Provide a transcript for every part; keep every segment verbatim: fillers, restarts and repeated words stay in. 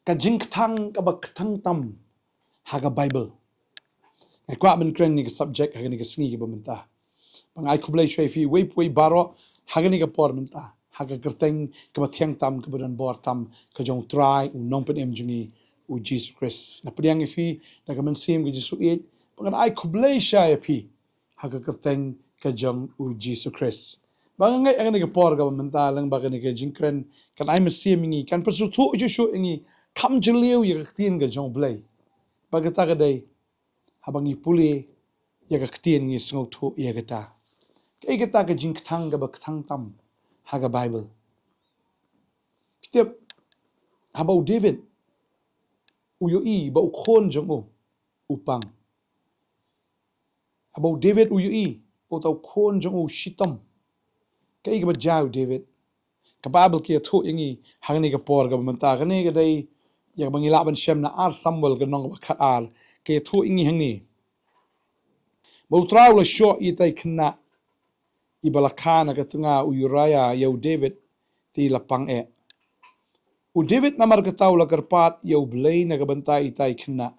Ka jingkthang kaba kthang tam ha ka Bible. Nga kwah ban kren ïa kane ka subject ha kane ka sngi kaba mynta. Ba nga ai khublei shuwa ïa phi uwei pa uwei baroh ha kane ka por mynta, ha ka kyrteng kaba thiang tam, kaba don bor tam ka jong u Trai, u Nongpynim jong ngi, u Jisu Khrist. Nga pdiang ïa phi da ka mynsiem ka jingïeit ba ngan ai khublei shuwa ïa phi ha ka kyrteng ka jong u Jisu Khrist. Ba nga ngeit ha kane ka por kaba mynta, lyngba kane ka jingkren, kan ai mynsiem ïa ngi, kan pynsngewthuh shuh shuh ïa ngi, kham jylliew ïa ka ktien ka jong u Blei. Ba kata ka dei, haba ngi pule ïa ka ktien, ngi sngewthuh ïa kata. Kaei kata ka jingkthang kaba kthang tam ha ka Bible? Phi tip, haba u David u ïohi ba u khun jong u u pang. Haba u David u ïohi ba uta u khun jong u u shitom, kaei kaba jia u David? Ka Bible ka ïathuh ïa ngi ha kane ka por kaba mynta, kane ka dei ïa kaba ngi lah ban shem na Ar Samuel ka lynnong kaba khatar. Ka ïathuh ïa ngi hangne ba u Trai u la shoh ïa itai i khynnah iba la kha na ka tnga u Uriah ïa u David, te i la pang eh. U David namar kata u la kyrpad ïa u Blei na ka bynta itai i khynnah.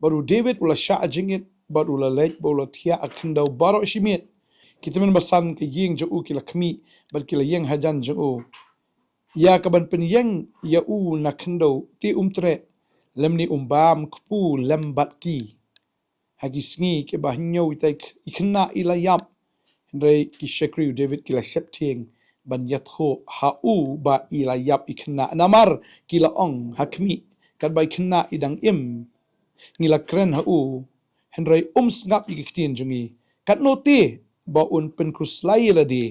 Bad u David u la shah jingit, bad u la leit, bad u la thiah ha khyndew baroh shi miet. Ki tymmen basan ka ïing jong u ki la khmih, bad ki la ïeng hajan jong u ïa kaban pynïeng ïa u na khyndew, te um treh, lymne um bam kpu lem bad ki. Ha ki sngi kiba hynñiew itai i khynnah i la ïap. Hynrei ki shakri u David ki la sheptieng ban ïathuh ha u ba i la ïap i khynnah, namar ki la ong ha khmih, katba i khynnah i dang im, ngi la kren ha u, hynrei um sngap ïa ki ktien jong ngi. Katno te ba un pynkhuslai ïa lade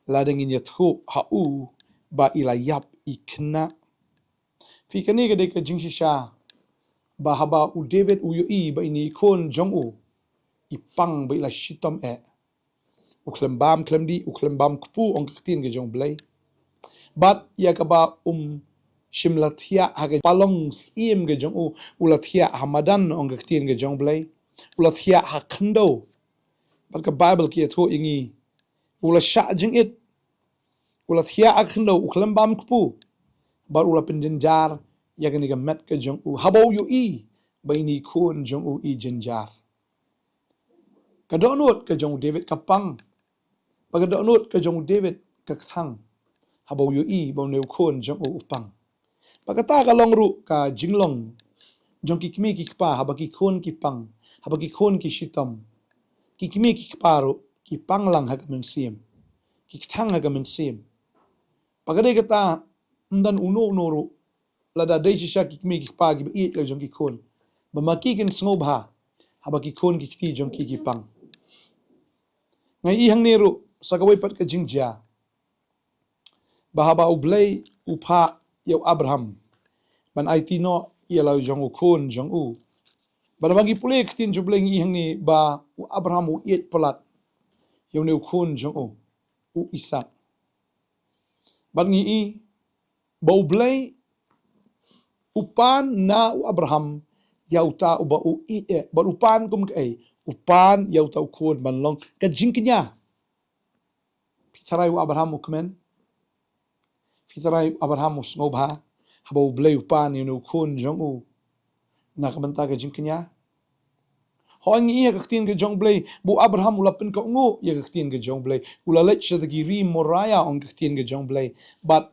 lada ngin ïathuh ha u ba i la ïap i khynnah? Phi, kane ka dei ka jingshisha ba haba u David u ïohi ba ine i khun jong u i pang, ba i la shitom eh, u khlem bam khlem dih, u khlem bam kpu, ong ka ktien ka jong u Blei. Bad ïa kaba um shym la thiah ha ka palong syiem ka jong u, u la thiah ha madan, ong ka ktien ka jong u Blei. U la thiah ha khyndew. Bad ka Bible ka ïathuh ïa ngi, u la shah jingit, u la thiah ha khyndew, u khlem bam kpu, bad u la pynjynjar ïa kane ka met ka jong u haba u ïohi ba ine i khun jong u i jynjar. Ka dohnud ka jong u David ka pang. Bad ka dohnud ka jong u David ka kthang haba u ïohi ba une u khun jong u u pang. Bad kata ka long ruh ka jinglong jong ki kmie ki kpa, haba ki khun ki pang, haba ki khun ki shitom, ki kmie ki kpa ruh ki pang lang ha ka mynsiem, ki kthang ha ka mynsiem. Bad ka dei kata, ym don uno uno ruh, lada dei shisha ki kmie ki kpa kiba ïeit la jong ki khun, ba ma ki kin sngewbha haba ki khun ki kti jong ki ki pang. Nga ïohi hangne ruh sa kawei pat ka jingjia, ba haba u Blei u phah ïa u Abraham ban aiti noh ïa la jong u khun jong u, ba haba ngi pule ka ktien jong u Blei ngi ïohi hangne ba u Abraham u ïeit palat ïa une u khun jong u, u Isaak. Bad ngi ïohi ba u Blei u pan na u Abraham ïa uta uba u ïeit eh, bad u pan kum kaei? U pan ïa uta u khun ban long ka jingkñia. Phi tharai u Abraham u kmen? Phi tharai u Abraham u sngewbha haba u Blei u pan ïa une u khun jong u na ka bynta ka jingkñia? Hooid, ngi ïohi ha ka ktien ka jong u Blei ba u Abraham u la pynkohnguh ïa ka ktien ka jong u Blei, u la leit sha ki ri Moriah, ong ka ktien ka jong u Blei. Bad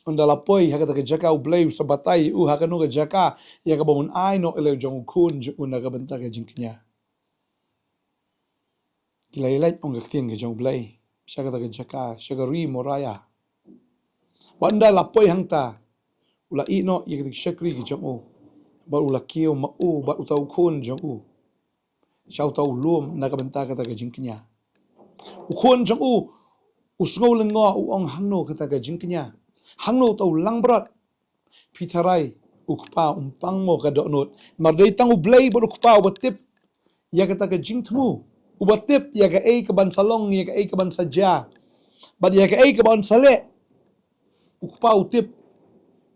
ynda la poi ha kata ka jaka, u Blei u sa batai ïa u ha kano ka jaka ïa kaba un ai noh ïa la jong u khun jong u na ka bynta ka jingkñia. Ki la ïaleit, ong ka ktien ka jong u Blei, sha kata ka jaka, sha ka ri Moriah. Bad ynda la poi hangta, u la ïeh noh ïa kita ki shakri ki jong u, bad u la kiew ma u bad uta u khun jong u sha uta u lum na ka bynta kata ka jingkñia. U khun jong u u sngew lyngngoh, u ong, hangno kata ka jingkñia? Hangno uta u langbrot? Phi tharai u kpa um pang mo? Ka dohnud. Namar dei tang u Blei bad u kpa uba tip ïa kata ka jingthmu, uba tip ïa kaei kaban sa long, ïa kaei kaban sa jia, bad ïa kaei kaban sa leh. U kpa u tip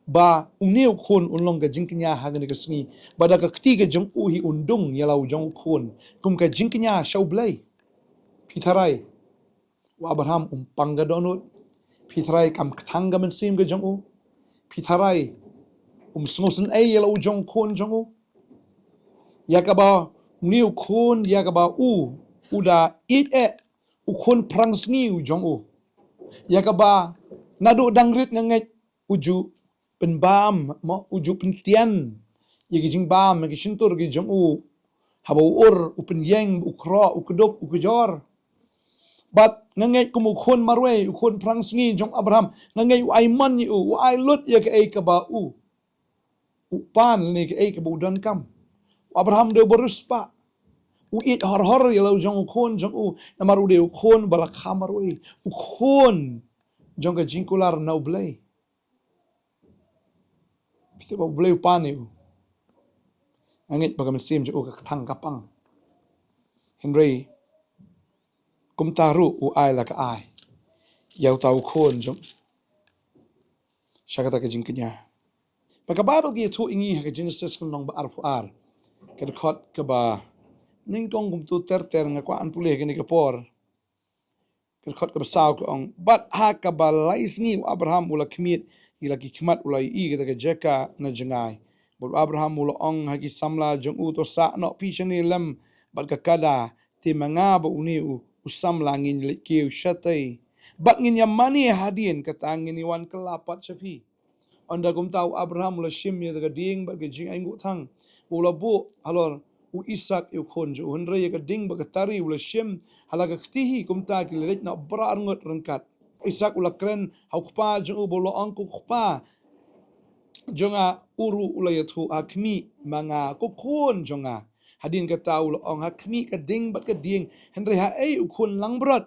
ba une u khun un long ka jingkñia ha kane ka sngi, bad da ka kti ka jong u hi un dung ïa la u jong u khun kum ka jingkñia sha u Blei. Phi tharai u Abraham um pang ka dohnud? Phi tharai kam kthang ka mynsiem ka jong u? Phi tharai Um sngewsynei ïa la u jong u khun jong u. Ïa kaba une u khun, ïa kaba u, u da ïeit eh, u khun phrangsngi u jong u. Ïa kaba naduh dang rit nga ngeit u ju pynbam, mo, u ju pyntian ïa ki jingbam, ïa ki shyntur ki jong u. Haba u ur, u pynïeng, u khroh, u kdup, u kjor. Bad nga ngeit kum u khun marwei, u khun phrangsngi jong Abraham, nga ngeit u ai mon ïa u, u ai lut ïa kaei kaba u, u pan lane kaei kaba u donkam. U Abraham u dei uba riewspah. U ïeit hor hor ïa la u jong u khun jong u, namar u dei u khun ba la kha marwei, u khun jong ka jingkular na U Blei. Phi tip ba U Blei u pan ïa u. Nga ngeit ba ka mynsiem jong u ka kthang ka pang. Hynrei kumta ruh u ai la ka ai ïa uta u khun jong u sha kata ka jingkñia. Ba ka Baibl ka ïathuh ïa ngi ha ka Genesis ka lynnong ba arphew ar, ka dkhot kaba nyngkong kumto ter ter, nga kwah ban pule ha kane ka por. Ka dkhot kaba saw ka ong: Bad ha kaba lai sngi u Abraham u la khmied ïa la ki khmat, u la ïohi kata ka jaka na jngai. Bad u Abraham u la ong ha ki samla jong u: To sah noh phi shane lem bad ka kada, te ma nga bad une u, u samla ngin leit kiew shatei, bad ngin ïa mane hadien kata ngin ïa wan kylla pat sha phi. Ynda kumta u Abraham u la shim ïa ka dieng bad ka jingainguh thang, u la buh halor u Isaak ïa u khun jong u. Hynrei ïa ka dieng bad ka tari u la shim ha la ka kti hi. Kumta ki la leit noh baroh arngut ryngkat. Isaak u la kren ha u kpa jong u bad u la ong: Ko kpa jong nga. U ruh u la ïathuh: Ha khmih ma nga, ko khun jong nga. Hadien kata u la ong: Ha khmih ka dieng bad ka dieng, hynrei haei u khun langbrot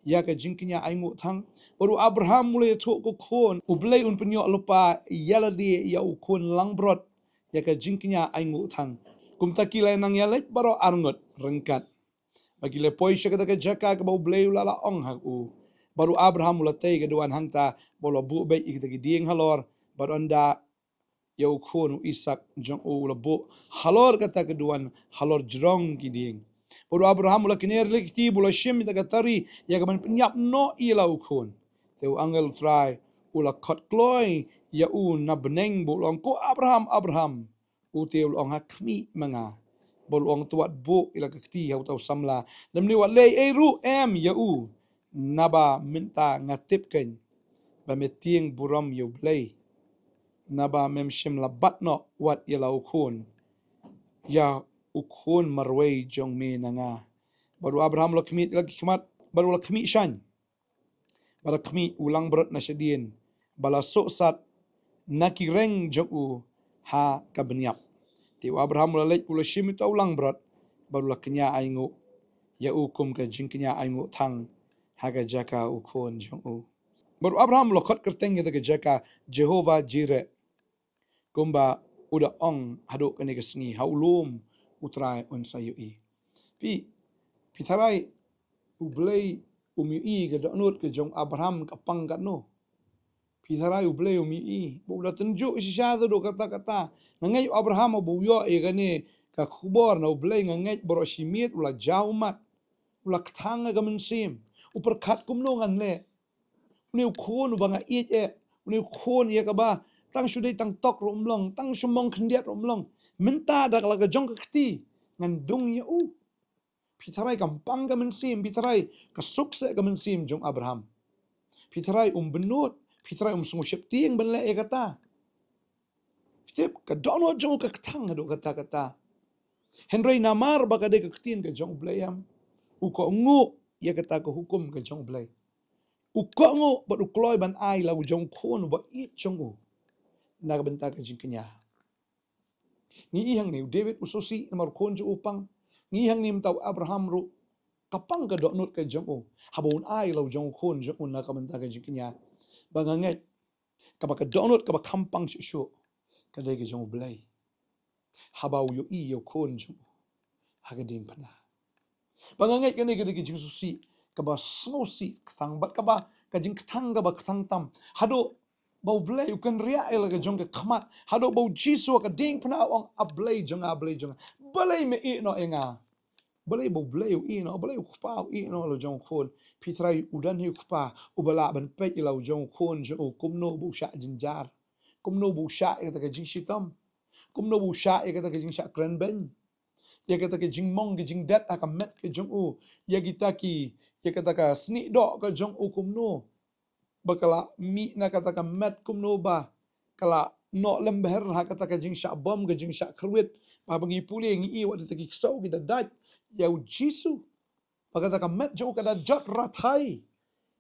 ïa ka jingkñia ainguh thang? Bad u Abraham u la ïathuh: Ko khun, U Blei un pynïoh lypa ïa lade ïa u khun langbrot ïa ka jingkñia ainguh thang. Kumta ki la nang ïaleit baroh arngut ryngkat, bad ki la poi sha kata ka jaka kaba U Blei u la la ong ha u. Bad u Abraham u la tei ka duwan hangta bad u la buh beit ïa kita ki dieng halor, bad ynda ïa u khun u Isaak jong u u la buh halor kata ka duwan halor jrong ki dieng. Bad u Abraham u la kner ïa la ki kti bad u la shim ïa ka tari ïa kaban pynïap noh ïa la u khun. Te u angel u Trai u la khot kloi ïa u na bneng bad u la ong: Ko Abraham, Abraham. U te u la ong: Ha khmih ma nga. Bad u la ong: To wat buh ïa la ka kti ha uta u samla, lymne wat leh ei ei ruh em ïa u, naba mynta nga tip kein ba me tieng burom ïa U Blei, naba mem shym la bat noh wat ïa la u khun, ïa u khun marwei jong me na nga. Bad u Abraham u la khmih ïa la ki khmat bad u la khmih shaiñ. Bad la khmih u langbrot na shadien, bad la sohsat na ki reng jong u ha ka bniap. Te u Abraham u la leit bad u la shim ïa uta u langbrot bad u la kñia ainguh ïa u kum ka jingkñia ainguh thang ha ka jaka u khun jong u. Bad u Abraham u la khot kyrteng ïa kata ka jaka Jehovah Jireh, kumba u da ong haduh kane ka sngi: Ha u lum U Trai un sa ïohi. Phi, phi tharai U Blei um ïohi ka dohnud ka jong u Abraham ka pang katno? Phi tharai U Blei um ïohi? Bad u da tynjuh shisha haduh katta katta. Nga ngeit u Abraham haba u ïoh ïa kane ka khubor na U Blei, nga ngeit baroh shi miet u la jaw ummat, u la kthang ha ka mynsiem, u pyrkhat: Kumno ngan leh? Une u khun uba nga ïeit eh, une u khun ïa kaba tang shu dei tang tok ruh um long, tang shu mong khyndiat ruh um long, mynta da la ka jong ka kti ngan dung ïa u. Phi tharai kam pang ka mynsiem, phi tharai ka suk seh ka mynsiem jong u Abraham? Phi tharai um bynnud, phi tharai um sngew sheptieng ban leh ïa kata? Phi tip, ka dohnud jong u ka kthang haduh katta katta. Hynrei namar ba ka dei ka ktien ka jong U Blei, em, u kohnguh ïa kata ka hukum ka jong U Blei. U kohnguh bad u kloi ban ai la u jong u khun uba ïeit jong u na ka bynta ka jingkñia. Ngi i hangne u David u sngewsih namar u khun jong u u pang. Ngi i hangne mynta u Abraham ruh ka pang ka dohnud ka jong u haba un ai la u jong u khun jong u na ka bynta ka jingkñia. Ba nga ngeit kaba ka dohnud kaba kham pang shuh shuh ka dei ka jong U Blei haba u ïohi ïa u khun jong u ha ka diengphna. Ba nga ngeit kane ka dei ka jingsngewsih kaba sngewsih kthang bad kaba ka jingkthang kaba kthang tam. Haduh ba U Blei u kynriah ïa la ka jong ka khmat, haduh ba U Jisu ha ka diengphna u ong: A Blei jong nga, A Blei jong nga, balei me ïehnoh ïa nga? Balei ba U Blei u ïehnoh, balei u kpa u ïehnoh la u jong u khun? Phi tharai u don hi u kpa uba lah ban peit ïa la u jong u khun jong u kumno ba u shah jynjar? Kumno ba u shah ïa kata ka jingshitom. Kumno ba u shah ïa kata ka jingshah kren beiñ. Ïa kata ka jingmong ka jingdet ha ka met ka jong u. Ïa kita ki, ïa kata ka snieh doh ka jong u kumno. Ba ka la mih na kata ka met kumno ba ka la noh lem bher ha kata ka jingshah bom ka jingshah kyrwit. Ba, ba ngi pule ngi ïohi wat kita ki ksew ki da dait ïa u Jisu. Ba kata ka met jong u ka da jot rathai.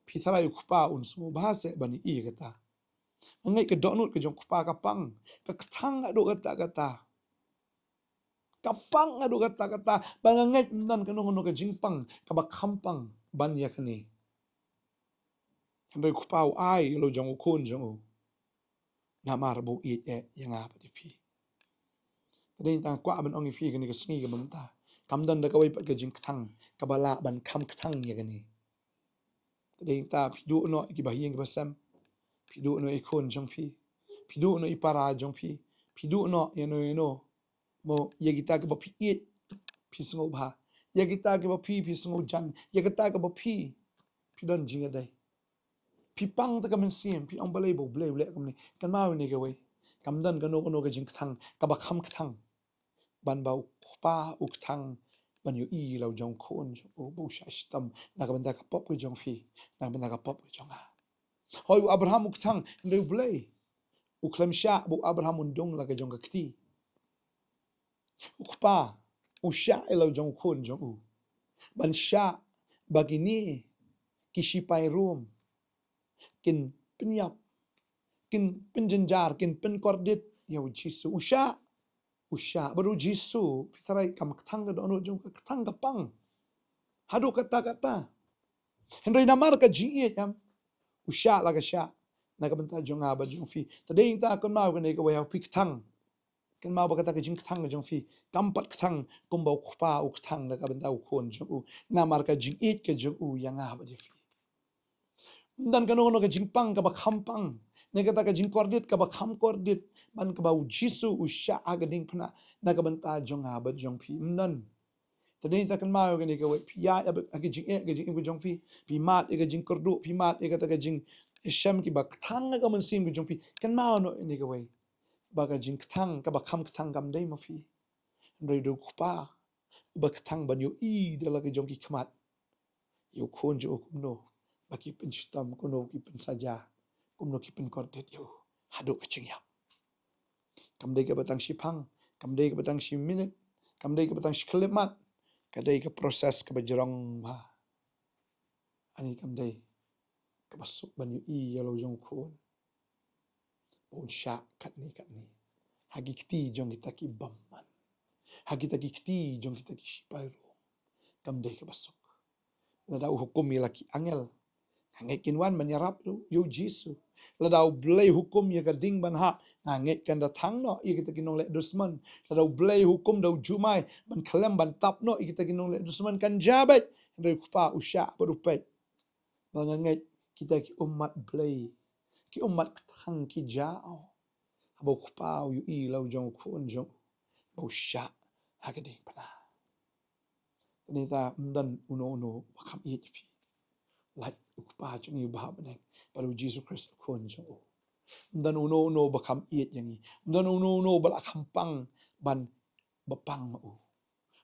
Phi tharai u kpa un sngewbha seh ban ïohi kata. Nga ngeit ka dohnud ka jong u kpa ka pang, ka kthang haduh katta katta. Ka pang haduh katta katta, ba nga ngeit ym don kano kano ka jingpang kaba kham pang ban ïa kane. Hynrei u kpa u ai ïa la u jong u khun jong u. Namar ba u ïeit eh ïa nga bad ïa phi. Te dei tang kwah ban ong ïa phi kane ka sngi kaba mynta, kam don da kawei pat ka jingkthang kaba lah ban kham kthang ïa kane. Te dei tang phi duh noh ïa kiba ha ïing kiba sem. Phi duh noh ïa i khun jong phi. Phi duh noh ïa i para jong phi. Phi duh noh ïa no ïa no. Mo, ïa kita kiba phi ïeit phi sngewbha. Ïa kita kiba phi, phi sngewjan. Ïa kita kiba phi, phi don jingïadei. Phi pang te ka mynsiem, phi ong balei ba U Blei u leh kumne. Kynmaw ïa kane kawei. Kam don kano kano ka jingkthang kaba kham kthang ban ba u kpa u kthang ban ïohi ïa la u jong u khun jong u ba u shah shitom na ka bynta ka pop ka jong phi, na ka bynta ka pop ka jong nga. Hooid, u Abraham u kthang, hynrei U Blei u khlem shah ba u Abraham un dung la ka jong ka kti. U kpa u shah ïa la u jong u khun jong u ban shah ba kine ki shipai Rom kin pynïap, kin pynjynjar, kin pynkordit ïa u Jisu. U shah, u shah. Bad u Jisu, phi tharai kam kthang ka dohnud jong u, ka kthang ka pang haduh katta katta. Hynrei namar ka jingïeit, em, u shah la ka shah na ka bynta jong nga bad jong phi. Te dei tang kynmaw kane kawei, ha phi kthang. Kynmaw ba kata ka jingkthang ka jong phi kam pat kthang kumba u kpa u kthang na ka bynta u khun jong u. Namar ka jingïeit ka jong u ïa nga bad ïa phi. Ym don kano kano ka jingpang kaba kham pang, ne kata ka jingkordit kaba kham kordit ban kaba u Jisu u shah ha ka diengphna na ka bynta jong nga bad jong phi. Ym don. Te dei tang kynmaw ïa kane kawei, phi ïaid ha ka jingeh ka jingim ka jong phi, phi mad ïa ka jingkyrduh, phi mad ïa kata ka jingshem kiba kthang ha ka mynsiem ka jong phi. Kynmaw noh ïa kane kawei, ba ka jingkthang kaba kham kthang kam dei ma phi. Hynrei da u kpa uba kthang ban ïohi da la ka jong ki khmat ïa u khun jong u kumno ba ki pynshitom, kumno ki pynsaja, kumno ki pynkordit ïa u haduh ka jingïap. Kam dei kaba tang shiphang, kam dei kaba tang shi minit, kam dei kaba tang shi khyllipmat. Ka dei ka process kaba jrong bha. Ani kam dei kaba suk ban ïohi ïa la u jong u khun ba un shah katne katne ha ki kti jong kita ki bymman, ha kita ki kti jong kita ki shipai Rom. Kam dei kaba suk. Lada u hukum ïa la ki angel, nga ngeit kin wan ban ïarap ïa u Jisu. Lada U Blei hukum ïa ka ding ban hap, nga ngeit kan da thang noh ïa kita ki nongleh dusmon. Lada U Blei hukum da u jumai ban khlem ban tap noh ïa kita ki nongleh dusmon, kan jia beit. Hynrei u kpa u shah bad u peit. Ba nga ngeit kita ki ummat Blei, ki ummat kthang ki jia o. Haba u kpa u ïohi la u jong u khun jong u ba u shah ha ka diengphna. Te dei tang ym don uno uno ba kham ïeit ïa phi. Lait u Kpa jong ngi uba ha bneng bad u Jisu Khrist u Khun jong u. Ym don uno uno ba kham ïeit ïa ngi. Ym don uno uno ba la kham pang ban ba pang ma u.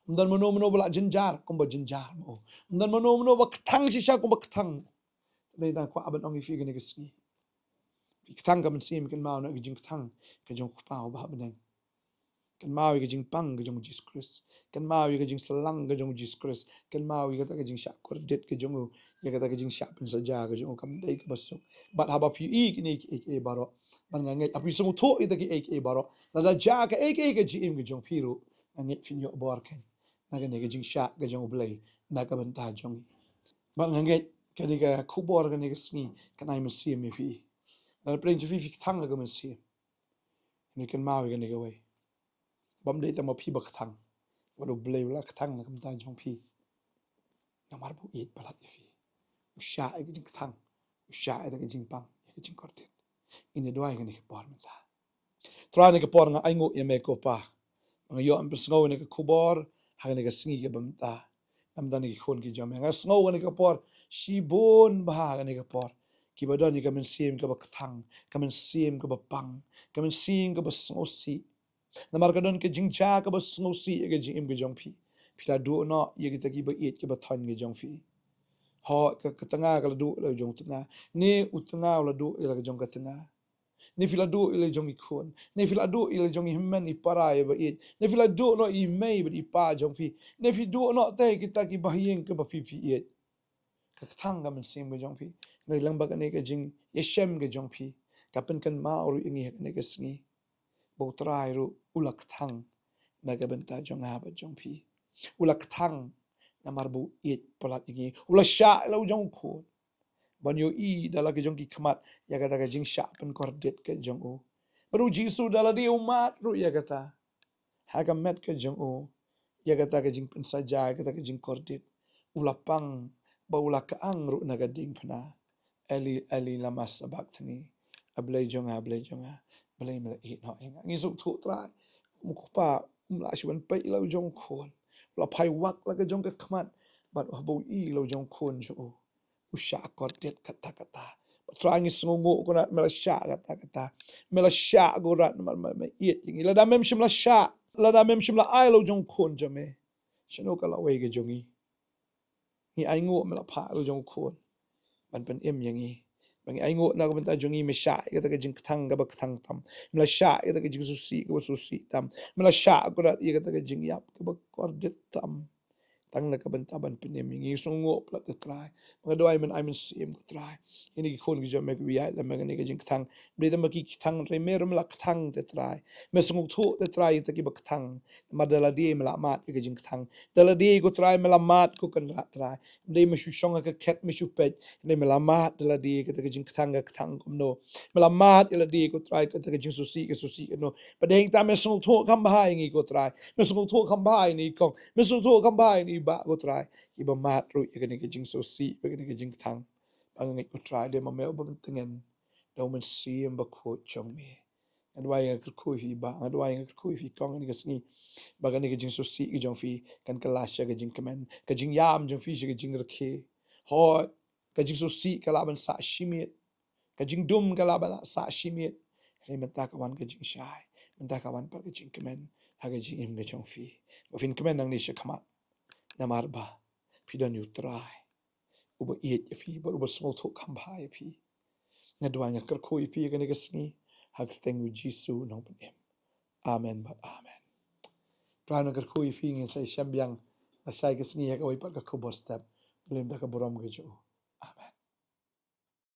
Ym don mano mano ba la jynjar kumba jynjar ma u. Ym don mano mano ba kthang shisha kumba kthang ma u. Te dei tang kwah ban ong ïa phi kane ka sngi, phi kthang ka mynsiem, kynmaw noh ïa ka jingkthang ka jong u Kpa uba ha bneng. Kynmaw ïa ka jingpang ka jong u Jisu Khrist. Kynmaw ïa ka jingsalang ka jong u Jisu Khrist. Kynmaw ïa kata ka jingshah kordit ka jong u, ïa kata ka jingshah pynsaja ka jong u. Kam dei kaba suk. Bad haba phi ïohi kine kiei kiei baroh, bad nga ngeit haba phi sngewthuh ïa kita kiei kiei baroh, lada jia kaei kaei ka jingim ka jong phi ruh, nga ngeit phin ïoh bor keiñ na kane ka jingshah ka jong U Blei na ka bynta jong ngi. Bad nga ngeit kane ka khubor kane ka sngi kan ai mynsiem ïa phi. Lada pyrshah phi, phi kthang ka mynsiem, kynmaw ïa kane kawei, bym dei tang ma phi ba kthang, bad U Blei u la kthang na ka bynta jong phi. Namar ba u ïeit palat ïa phi, u shah ïa ka jingkthang, u shah ïa ka jingpang, ïa ka jingkordit. Ngin ïa duwai kane ka por mynta. Trai, kane ka por nga ainguh ïa me ko Pa, ba nga ïoh ban pynsngew ïa kane ka khubor ha kane ka sngi kaba mynta. Namar kine ki khun ki jong me, nga sngew kane ka por shibun bha, kane ka por Kiba don ïa ka mynsiem kaba kthang, ka mynsiem kaba pang, ka mynsiem kaba sngewsih. Namar ka don ka jingjia kaba sngewsih ïa ka jingim ka jong phi. Phi la duh noh ïa kita kiba ïeit kiba thoiñ ka jong phi. Hooid, ka, ka tnga ka la duh ïa la jong tnga. Ne u tnga u la duh ïa la jong ka tnga. Ne phi la duh ïa la jong i khun. Ne phi la duh ïa la jong i hynmen i para ïa ba ïeit. Ne phi la duh noh i mei bad i pa jong phi. Ne phi duh noh te kita kiba ha ïing kaba phi phi ïeit. Ka kthang ka mynsiem ka jong phi. Ngi lang ba kane ka jingïashem ka jong phi ka pynkynmaw ruh ïa ngi ha kane ka sngi ba U Trai ruh u la kthang na ka bynta jong nga bad jong phi. U la kthang namar ba u ïeit palat ïa ngi. U la shah ïa la u jong u khun ban ïohi da la ka jong ki khmat ïa kata ka jingshah pynkordit ka jong u. Bad U Jisu da lade u mad ruh ïa kata ha ka met ka jong u, ïa kata ka jingpynsaja, ïa kata ka jingkordit. U la pang bad u la kyang ruh na ka diengphna. Eli, Eli, lama sabakthani. A Blei jong nga, a Blei jong nga, balei me la ïehnoh ïa nga? Ngi sngewthuh Trai, u Kpa um lah shuh ban peit ïa la u jong u khun. U la phai wak la ka jong ka khmat bad haba u ïohi ïa la u jong u khun jong u, u shah kordit katta katta. Bad Trai, ngi sngewnguh Kynrad me la shah katta katta. Me la shah Kynrad namar me, me ïeit ïa ngi. Lada mem shym la shah, lada mem shym la ai la u jong u khun jong me, shano ka lawei ka jong ngi? Ngi ainguh me la phah la u jong u khun ban pynim ïa ngi. Ba ngi ainguh na ka bynta jong ngi me shah ïa kata ka jingkthang kaba kthang tam. Me la shah ïa kata ka jingsngewsih kaba sngewsih tam. Me la shah Kynrad ïa kata ka jingïap kaba kordit tam. Tang na ka bynta ban pynim ïa ngi. Sngewnguh palat te Trai. Nga duwai men ai mynsiem ko Trai ïa kine ki khun ki jong me kiba ïaid lem ha kane ka jingkthang. Ym dei tang ba ki kthang, Trai, me ruh me la kthang te Trai. Me sngewthuh te Trai ïa kita kiba kthang. Namar da lade me la mad ïa ka jingkthang. Da lade ko Trai me la mad ko Kynrad Trai. Ym dei me shu shong ha ka khet me shu peit. Ym dei, me la mad da lade kata ka jingkthang ka kthang kumno. Me la mad ïa lade ko Trai kata ka jingsngewsih ka sngewsih kumno. Bad hangta me sngewthuh kham bha ïa ngi ko Trai. Me sngewthuh kham bha ïa ngi kong. Me sngewthuh kham bha ïa ngi bah ko Trai. Kiba mad ruh ïa kane ka jingsngewsih, ïa kane ka jingkthang. Ba nga ngeit ko Trai, dei ma me uba pyntngen da u Mynsiem Bakhuid jong me. Nga duwai, nga kyrkhu ïa phi bah, nga duwai, nga kyrkhu ïa phi kong ha kane ka sngi. Ba kane ka jingsngewsih ka jong phi kan kylla sha ka jingkmen, ka jingïam jong phi sha ka jingrkhie. Hooid, ka jingsngewsih ka lah ban sah shi miet. Ka jingdum ka lah ban sah shi miet. Hynrei mynta ka wan ka jingshai. Mynta ka wan pat ka jingkmen ha ka jingim ka jong phi. Ba phin kmen nangne shakhmat. Namar ba phi don ïa u Trai uba ïeit ïa phi, bad uba sngewthuh kham bha ïa phi. Nga duwai, nga kyrkhu ïa phi ha kane ka sngi, ha ka kyrteng U Jisu u nongpynim. Amen bad amen. Trai un kyrkhu ïa phi, ngin sa ïashem biang lashai ka sngi ha kawei pat ka khubor step. Balei mynta ka burom ka jong u.